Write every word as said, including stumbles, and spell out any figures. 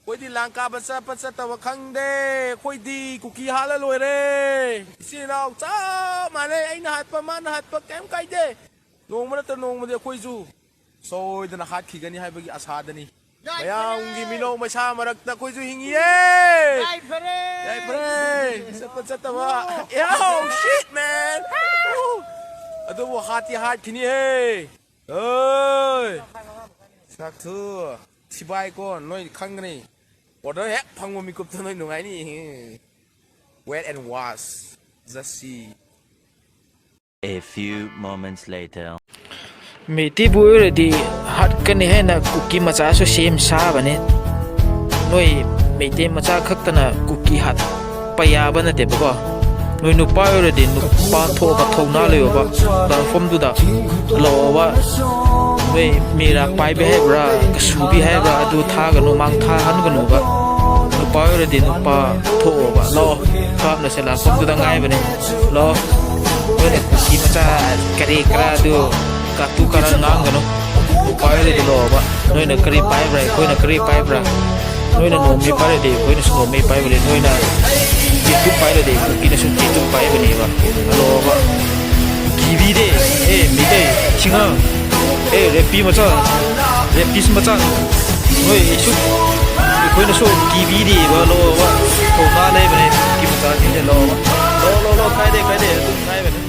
ꯑꯩꯈꯣꯏꯗꯤ ꯂꯥꯡ ꯀꯥꯕ ꯆꯠꯄ ꯆꯠꯇꯕ ꯈꯪꯗꯦ꯫ ꯑꯩꯈꯣꯏꯗꯤ ꯀꯨꯀꯤ ꯍꯥꯠꯂ ꯂꯣꯏꯔꯦ꯫ ꯏꯆꯤꯟ ꯏꯅꯥꯎ ꯆꯞ ꯃꯥꯟꯅꯩ꯫ ꯑꯩꯅ ꯍꯥꯠꯄ, ꯃꯥꯅ ꯍꯥꯠꯄ ꯀꯩꯝ ꯀꯥꯏꯗꯦ꯫ ꯅꯣꯡꯃ ꯅꯠꯇ꯭ꯔ ꯅꯣꯡꯃꯗꯤ ꯑꯩꯈꯣꯏꯁꯨ ꯁꯣꯏꯗꯅ ꯍꯥꯠꯈꯤꯒꯅꯤ ꯍꯥꯏꯕꯒꯤ ꯑꯁꯥꯗꯅꯤ꯫ ꯃꯌꯥꯝꯒꯤ ꯃꯤꯅꯧ ꯃꯩꯁꯥ ꯃꯔꯛꯇ ꯑꯩꯈꯣꯏꯁꯨ ꯍꯤꯡꯉꯤꯌꯦ꯫ ꯌꯥꯏꯐꯔꯦ꯫ ꯆꯠꯄ ꯆꯠꯇꯕ꯫ Yo, shit, man. ꯑꯗꯨꯕꯨ ꯍꯥꯠꯇꯤ ꯍꯥꯠꯈꯤꯅꯤꯍꯦ꯫ ꯑꯣꯏ꯫ ꯁꯛꯊꯨ꯫ ꯁꯤꯕꯥꯏ ꯀꯣ, ꯅꯣꯏ ꯈꯪꯒꯅꯤ꯫ Order ꯍꯦꯛ ꯐꯪꯕ ꯃꯤꯀꯨꯞꯇ ꯅꯣꯏ ꯅꯨꯡꯉꯥꯏꯅꯤ꯫ Wait and watch. Just see. A few moments later. ꯃꯩꯇꯩꯕꯨ ꯑꯣꯏꯔꯗꯤ ꯍꯥꯠꯀꯅꯤ ꯍꯥꯏꯅ ꯀꯨꯀꯤ ꯃꯆꯥꯁꯨ ꯁꯦꯝ ꯁꯥꯕꯅꯤ꯫ ꯅꯣꯏ ꯃꯩꯇꯩ ꯃꯆꯥ ꯈꯛꯇꯅ ꯀꯨꯀꯤ ꯍꯥꯠꯄ ꯌꯥꯕ ꯅꯠꯇꯦꯕꯀꯣ꯫ ꯅꯣꯏ ꯅꯨꯄꯥ ꯑꯣꯏꯔꯗꯤ ꯅꯨꯄꯥ ꯊꯣꯛꯑꯒ ꯊꯧꯅꯥ ꯂꯩꯌꯣꯕ꯫ ꯄ꯭ꯂꯦꯠꯐꯣꯝꯗꯨꯗ ꯂꯥꯛꯑꯣꯕ꯫ ꯅꯣꯏ ꯃꯤꯔꯥ ꯄꯥꯏꯕꯤ ꯍꯥꯏꯕ꯭ꯔꯥ, ꯀꯁꯨꯕꯤ ꯍꯥꯏꯕ꯭ꯔꯥ, ꯑꯗꯨ ꯊꯥꯒꯅꯨ, ꯃꯥꯡ ꯊꯥꯍꯟꯒꯅꯨꯕ꯫ ꯅꯨꯄꯥ ꯑꯣꯏꯔꯗꯤ ꯅꯨꯄꯥ ꯊꯣꯛꯑꯣꯕ꯫ ꯂꯥꯛꯑꯣ, ꯄ꯭ꯂꯦꯠꯐꯣꯝꯗ ꯁꯦ ꯄ꯭ꯂꯦꯠꯐꯣꯝꯗꯨꯗ ꯉꯥꯏꯕꯅꯦ꯫ ꯂꯥꯛꯑꯣ꯫ ꯅꯣꯏꯅ ꯀꯨꯀꯤ ꯃꯆꯥ ꯀꯔꯤ ꯀꯔꯥ ꯑꯗꯨ ꯀꯥꯇꯨ ꯀꯥꯔꯟ ꯉꯥꯡꯒꯅꯨ꯫ ꯅꯨꯄꯥ ꯑꯣꯏꯔꯗꯤ ꯂꯥꯛꯑꯣꯕ꯫ ꯅꯣꯏꯅ ꯀꯔꯤ ꯄꯥꯏꯕ꯭ꯔꯥ, ꯑꯩꯈꯣꯏꯅ ꯀꯔꯤ ꯄꯥꯏꯕ꯭ꯔꯥ? ꯅꯣꯏꯅ ꯅꯣꯡꯃꯩ ꯄꯥꯏꯔꯗꯤ ꯑꯩꯈꯣꯏꯅꯁꯨ ꯅꯣꯡꯃꯩ ꯄꯥꯏꯕꯅꯤ꯫ ꯅꯣꯏꯅ ꯆꯦꯡꯇꯨꯞ ꯄꯥꯏꯔꯗꯤ ꯀꯨꯀꯤꯅꯁꯨ ꯆꯦꯡꯇꯨꯞ ꯄꯥꯏꯕꯅꯦꯕ꯫ ꯂꯥꯛꯑꯣꯕ꯫ ꯀꯤꯕꯤꯗꯦ꯫ ꯑꯦ, ꯃꯤꯇꯩ, ꯁꯤꯡꯉꯥ꯫ ꯑꯦ, ꯔꯦꯞꯄꯤ ꯃꯆꯥ, ꯔꯦꯞꯄꯤꯁ ꯃꯆꯥ꯫ ꯅꯣꯏ ꯑꯩꯁꯨ, ꯑꯩꯈꯣꯏꯅꯁꯨ ꯀꯤꯕꯤꯗꯦꯕ꯫ ꯂꯥꯛꯑꯣꯕ꯫ ꯊꯧꯅꯥ ꯂꯩꯕꯅꯦ ꯀꯨꯀꯤ ꯃꯆꯥꯁꯤꯡꯁꯦ꯫ ꯂꯥꯛꯑꯣꯕ꯫ ꯂꯥꯛꯑꯣ, ꯂꯥꯛꯑꯣ, ꯂꯥꯛꯑꯣ꯫ ꯀꯥꯏꯗꯦ, ꯀꯥꯏꯗꯦ꯫ ꯑꯗꯨꯝ ꯉꯥꯏꯕꯅꯦ꯫